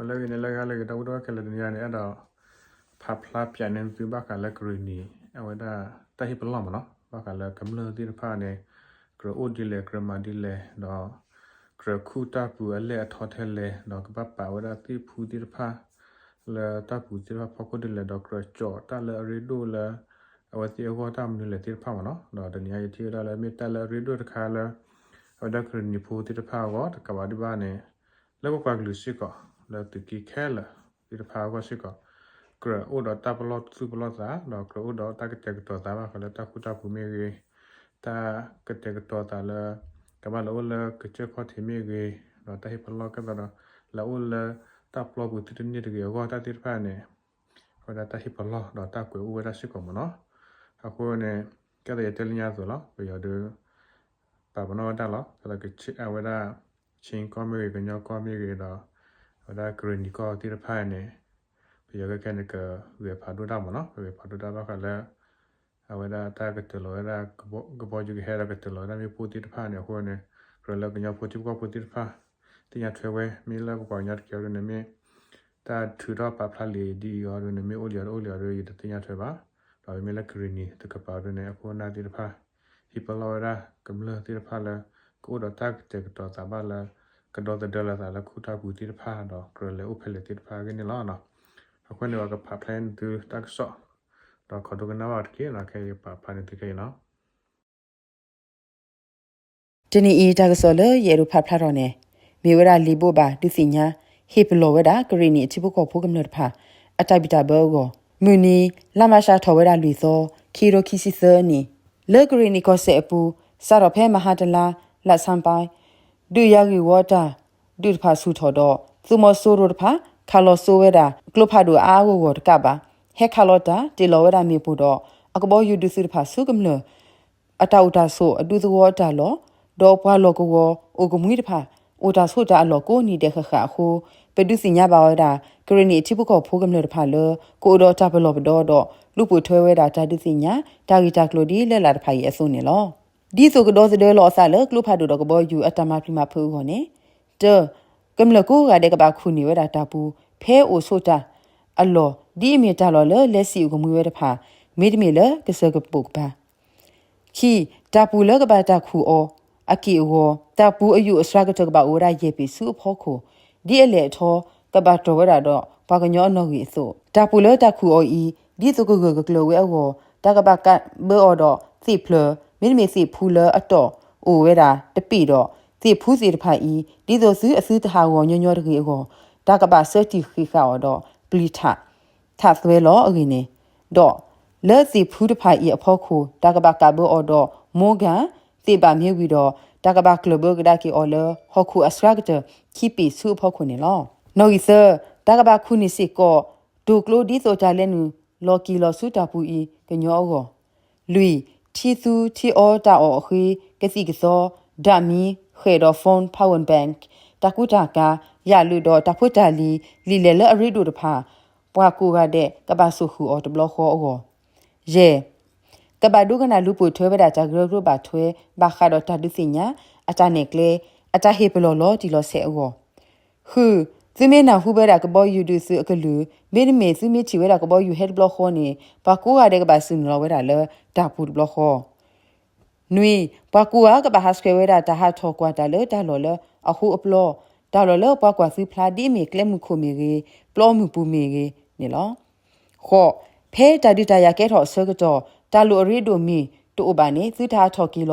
လၢဂ့ၤန့ၣ် လၢဂ့ၤ လၢဂ့ၤ ဒီပုၢ်ဝဲၢ်ခဲလၢာ် တနံၤအံၤန့ၣ် အဲၣ်ဒိးဖးဖျါပၠးန့ၢ်သုဘၣ်ဃးလၢကရ့ၣ်နံၤ အဝဲဒၣ်တၢ်ဟ့ၣ်ပလီၢ်မ့ၢ်နီၤ, ဘၣ်ဃးလၢကမျၢၢ်သ့ၣ်တဖၣ်န့ၣ် ကြၢးအိၣ်ဒ်လဲၣ် ကြၢးမၤဒ်လဲၣ် ဒီး ကြၢးခူၣ်တၢ်ပူၤအလဲၢ်အထီထဲလဲၣ် ဒီးကဘၣ်ပာ်ဝဲဒၣ်သ့ၣ်ဖူသ့ၣ်တဖၣ် လၢတၢ်ပူၤသ့ၣ်တဖၣ်ဖီခိၣ်ဒ်လဲၣ် ဒီးကြၢးကၠီာ်တၢ်လၢအရ့ဒိၣ်လၢ အဝဲသ့ၣ်အဂီၢ်တၢ်မနုၤလဲၣ်သ့ၣ်တဖၣ်မ့ၢ်နီၤ. ဒီးတနံၤအံၤယထံၣ်ဝဲဒၣ်လၢမ့ၢ်တၢ်လၢအရ့ဒိၣ်တခါလၢ အဝဲဒၣ်ကရ့ၣ်နံၤဖိသ့ၣ်တဖၣ်အဂီၢ် တကးဘၣ်ဒံးဘၣ်န့ၣ် လၢပပှၤကလုာ်စ့ၢ်ကီး လၢသုးက့ခဲလၢာ်သ့ၣ်တဖၣ်အဂီၢ်စ့ၢ်ကီး ကြၢးအိၣ်ဒီးတၢ်ပလီၢ်သူၣ်ပလီၢ်သး ဒီးကြၢးအိၣ်ဒီးတၢ်ကတဲာ်ကတီၤသးဘၣ်ဃးလၢတၢ်ဃူတၢ်ဖိးမ့ၢ်ဂ့ၤ, တၢ်ကတဲာ်ကတီၤသးလၢ ကဘၣ်လဲၤအိၣ်လၢကစၢၢ်ခီၣ်ထံးမ့ၢ်ဂ့ၤ, ဒီးတၢ်ဟ့ၣ်ပလီၢ်ကဲသိးဒီး လဲၤအိၣ်လၢတၢ်ပျီပူၤသုတန့ၢ်တဂ့ၤအဂီၢ်တၢ်သ့ၣ်တဖၣ်န့ၣ် အဝဲဒၣ်တၢ်ဟ့ၣ်ပလီၢ်ဒီးတၢ်ကွဲးအိၣ်ဝဲဒၣ်စ့ၢ်ကီးမ့ၢ်နီၤ. အဃိန့ၣ် ကဲသိးယတဲလၢညါအသိးလီၤ ပယီၤဒီး ပာ်ပနီၣ်ဝဲဒၣ်လီၤ ကဲသိးအဝဲဒၣ် ခ့ၣ်ကီၢ်မ့ၢ်ဂ့ၤ ကညီကီၢ်မ့ၢ်ဂ့ၤဒီး အဝဲဒၣ်ကရ့ၣ်နံၤကီၢ်သ့ၣ်တဖၣ်န့ၣ် ပယီၤခဲခဲန့ၣ် ကဂဲၤဖးဒိၣ်တၢ်မ့ၢ်နီၤ ကဂဲၤဖးဒိၣ်တၢ်ဘၣ်ဃးလၢ အဝဲဒၣ်တၢ်ကတၢၢ်လီၤဝဲဒၣ် ကဘီယူၤကဟဲဒီးကတၢၢ်လီၤဝဲဒၣ်မ့ၣ်ပိၢ်သ့ၣ်တဖၣ်န့ၣ် အဃိန့ၣ် ကြၢးလၢကညီဖိထံဖိကီၢ်ဖိသ့ၣ်တဖၣ် သ့ၣ်ညါထွဲဝဲ မ့ၢ်လၢပပှၤကညီတက့ၢ်အီၤဒ်န့ၣ်မ့ၢ် တၢ်ထုးထီၣ်ပာ်ဖျါလံာ်ဒ်အံၤအီၤဒ်န့ၣ် မ့ၢ်အိၣ်လံအီၤတအိၣ်လံအီၤဒ် ယတသ့ၣ်ညါထွဲဘၣ်. ဒီးမ့မ့ၢ်လၢကရ့ၣ်နံၤတကပၤအီၤဒ်န့ၣ် အခိၣ်အနၢ်သ့ၣ်တဖၣ် ဟ့ၣ်ပလီၢ်ဝဲဒၣ်ကမျၢၢ်သ့ၣ်တဖၣ်လၢ ကအိၣ်ဒီးတၢ်ကတဲာ်ကတီၤသးဘၣ်လၢ ကဒီသဒၢလီၤသးလၢခူၣ်တၢ်ပူၤသ့ၣ်တဖၣ် ဒီးကြၢးလဲၤအိၣ်ဖဲလဲၣ်သ့ၣ်တဖၣ်အဂ့ၢ်န့ၣ်လီၤ. အဃိန့ၣ် ပကဖးဖျါန့ၢ်သုတၢ်ကစီၣ် ဒီးခိးဒိကနၣ်ဘၣ်တက့ၢ် ခဲအံၤပာ်ဖျါန့ၢ်သုခဲအံၤလီၤ. တနံၤအံၤတၢ်ကစီၣ်လၢယအဲၣ်ဒိးဖးဖျါထီၣ်န့ၣ် မ့ၢ်ဝဲဒၣ်လံာ်ဘိးဘၣ်ဒုးသ့ၣ်ညါ ဟ့ၣ်ပလီၢ်ဝဲဒၣ်ကရ့ၣ်နံၤအထံဖိကီၢ်ဖိကမျၢၢ်တဖၣ် အတၢ်ဘံၣ်တၢ်ဘၢအဂီၢ် မုၢ်နံၤ လါမၤရှးထီၣ်ဝဲဒၣ်လွံၢ်သီ ခံကထိခံဆံသၢနံၣ် လၢကရ့ၣ်နံၤကီၢ်စဲၣ်အပူၤ စးထီၣ်ဖဲမဟါတလါ လၢဆၣ်ပၢၣ် ဒုးယၤဂ့ၢ်ဝီတၢ်ဒုးတဖၣ်ဆူၣ်ထီၣ်ဒီး သုးမီၤစိရိၤတဖၣ် ခးလီၤစိဝဲဒၣ် ကျိဖးဒိၣ်အါအါဂီၢ်ဂီၢ်တကးဘၣ် ဟဲခးလီၤတၢ်တ့ၢ်လီၤဝဲဒၣ်မ့ၣ်ပိၢ်ဒီး အကဘီယူၤဒုးသုးတဖၣ်ဆူကမျၢၢ် အတၢ်အိၣ်တၢ်ဆိးအဒူသဝီအတၢ်လီၢ် ဒီးပှၤလီၢ်ကဝီၤအိၣ်ကမှံတဖၣ် အိၣ်တၢ်ဆိးတၢ်အလီၢ်ကိးနံၤဒဲးဃၣ်ဃၣ်အဃိ ပဒုးသ့ၣ်ညါဘၣ်ဝဲဒၣ် ကရ့ၣ်နံၤအထံဖိကီၢ်ဖိကမျၢၢ်တဖၣ်လၢ ကအိၣ်ဒီးတၢ်ပလီၢ်ပဒီဒီး လူၤပိာ်ထွဲဝဲဒၣ်တၢ်ဒုးသ့ၣ်ညါ တၢ်ဂ့ၢ်တၢ်ကျိၤဒ်လၢလာ်တဖၣ်အံၤအသိးန့ၣ်လီၤ. ဒ်သိးကဒီသဒၢလီၤအသးလၢကျိဖးဒိၣ်ဒီးကဘီယူၤအတၢ်မၤပျံၤမၤဖုးအဂီၢ်န့ၣ်, တၢ, ကမျၢၢ်ကိးဂၤဒဲးကဘၣ်ခူၣ်န့ၢ်ဝဲဒၣ်တၢ်ပူၤ ဖဲအိၣ်ဆိးတၢ်အလီၢ် ဒ်အမ့ၢ်တၢ်လီၢ်လၢလဲၤစံၣ်အိၣ်ကမှံဝဲတဖၣ် မ့တမ့ၢ်လၢကစၢၢ်ကပိာ်ကပၤ ခံ, တၢ်ပူၤလၢကဘၣ်တၢ်ခူၣ်အီၤအက့ၢ်အဂီၤ တၢ်ပူၤအယူာ်အစှၤကတၢၢ်ကဘၣ်အိၣ်ဝဲဒၣ်ယဲၢ်ပ့ၤဆူအဖီခိၣ် ဒ်အလဲၣ်အထီ ကဘၣ်တြီၢ်ဝဲဒၣ်ဒီးပှၤကညီအနီၣ်ဂံၢ်အသိး တၢ်ပူၤလၢတၢ်ခူၣ်အီၤအံၤ ဒ်သိးကဂၢၢ်ကကျၢၤဝဲအဂီၢ် တၢ်ကဘၣ်ကးဘၢအီၤဒီးသ့ၣ်ဖျၢၣ် မ့တမ့ၢ်သ့ၣ်ဖူလၢအတီၢ်အိၣ်ဝဲဒၣ်တပ့ၤဒီး သ့ၣ်ဖူသ့ၣ်တဖၣ်အံၤ ဒ်သိးသုအသုတဟးဂီၤညီညီတဂ့ၤအဂီၢ် တၢ်ကဘၣ်ဆၢတံၢ်ဃံးဃာ်အီၤဒီးပျံၤထး ထးသွဲလီၤအဂ့ၢ်န့ၣ်, ဒီးလၢသ့ၣ်ဖူတဖၣ်အံၤအဖီခိၣ် တၢ်ကဘၣ်ကးဘၢအီၤဒီး မိၢ်ဂၤ သ့ၣ်ဘၣ်မ့ၢ်ဝံၤဒီး တၢ်ကဘၣ်ကျၢၢ်ဘၢကဒါက့ၤအီၤလၢ ဟီၣ်ခိၣ်အစှၤကတၢၢ်ခံပ့ၤဆူအဖီခိၣ်န့ၣ်လီၤ. နီၣ်ဂံၢ်သၢ, တၢ်ကဘၣ်ခူၣ်န့ၢ်စ့ၢ်ကီး တိၤကျိဒ်သိးတၢ်လဲၤနုာ်လီၤက့ၤလီၤဆူတၢ်ပူၤအံၤ ကညီအဂီၢ် လွံၢ်, ထံသူထံအီတၢ်အီၣ်အဃ့ ကသံၣ်ကသီ, ဒၣ်မံ, ဃဲၣ်ဒီး phone power bank, တၢ်ကူတၢ်ကၤ, ယၣ်လုးဒီး တၢ်ဖိတၢ်လံၤ လံာ်လဲၢ်လၢအရ့ဒိၣ်တဖၣ် ပှၤကိးဂၤဒဲး ကဘၣ်စိာ်ဃုာ်အီၤတဘျီဃီအဂီၢ်, ယဲၢ်, ကဘၣ်ဒိကနၣ်လူၤပိာ်ထွဲဝဲဒၣ်တၢ်ကရၢကရိဘၣ်ထွဲ ဘၣ်ဃးဒီးတၢ်ဒုးသ့ၣ်ညါ အတၢ်နဲၣ်ကျဲ အတၢ်ဟ့ၣ်ပလီၢ်လီၤတံၢ်လီၤဆဲးအဂီၢ်, ဃု, သုမ့ၢ်နၢ်ဟူဝဲဒၣ်ကဘီယူၤဒုးသုးအကလုၢ် မ့တမ့ၢ်သုမ့ၢ်ထံၣ်ဝဲဒၣ်ကဘီယူၤဟဲတဘျီဃီန့ၣ် ပှၤကိးဂၤဒဲးကဘၣ်စူၢ်နုာ်လီၤဝဲဒၣ်လၢတၢ်ပူၤတဘျီဃီ နွံ, ပှၤကိးဂၤကဘၣ်ဟးဆှဲးဝဲဒၣ်တၢ်ဟးထီၣ်ကွၢ်တၢ်လၢတၢ်လီၢ်လၢအဃိအပျီ, တၢ်လီၢ်လၢပှၤကွၢ်သုဖျါ ဒ်အမ့ၢ်ကျဲမုၢ်ခိၣ်မ့ၢ်ဂ့ၤ, ပျီမုၢ်ပူၤမ့ၢ်ဂ့ၤန့ၣ်လီၤ. ဃိး, ဖဲတၢ်ဒုးတၢ်ယၤကဲထီၣ်အဆၢကတီၢ် တၢ်လိၣ်အရ့ဒိၣ်မ့ၢ်တအိၣ်ဘၣ်န့ၣ် သုတဟးထီၣ်က့ၤလီ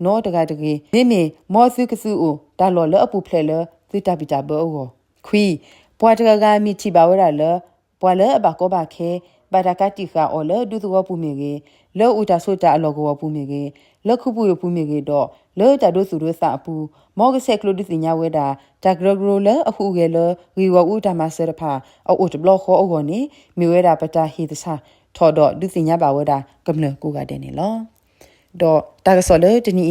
ၤနီတဂၤတဂ့ၤ, မ့မ့ၢ်မ်သုကသုးအိၣ်တၢ်လီၢ်လၢအပူၤဖျဲးလၢသုတၢ်ဘံၣ်တၢ်ဘၢအဂီၢ်, ခွံ, ပှၤတဂၤဂၤမ့ၢ်ထံၣ်ဘၣ်ဝဲဒၣ်လၢ ပှၤလၢအဘၣ်ကီဘၣ်ခဲ ဘၣ်တၢ်ကးတံာ်ဃာ်အီၤလၢဒူသဝီပူၤမ့ၢ်ဂ့ၤ, လၢအိၣ်တၢ်ဆိးတၢ်အလီၢ်ကဝီၤပူၤမ့ၢ်ဂ့ၤ, လၢခူပူၤအပူၤမ့ၢ်ဂ့ၤဒီး လၢတၢ်ဒိသူၣ်ဒိသးအပူၤ, မ်ကဆဲးကျိးဒုးသ့ၣ်ညါဝဲဒၣ် တၢ်ကရၢကရိလၢအဟူးဂဲၤလၢဂ့ၢ်ဂီၢ်အူတၢ်မၤစၢၤတဖၣ် အအိၣ်တဘျီဃီအဂီၢ်န့ၣ် မ့ၢ်ဝဲဒၣ်ပတၢ်ဟ့ၣ်သဆၣ်ထီၣ်ဒီးဒုးသ့ၣ်ညါဘၣ်ဝဲဒၣ်ကမျၢၢ်ကိးဂၤဒဲးန့ၣ်လီၤ. ဒီးတၢ်ကစီၣ်လၢတနံၤ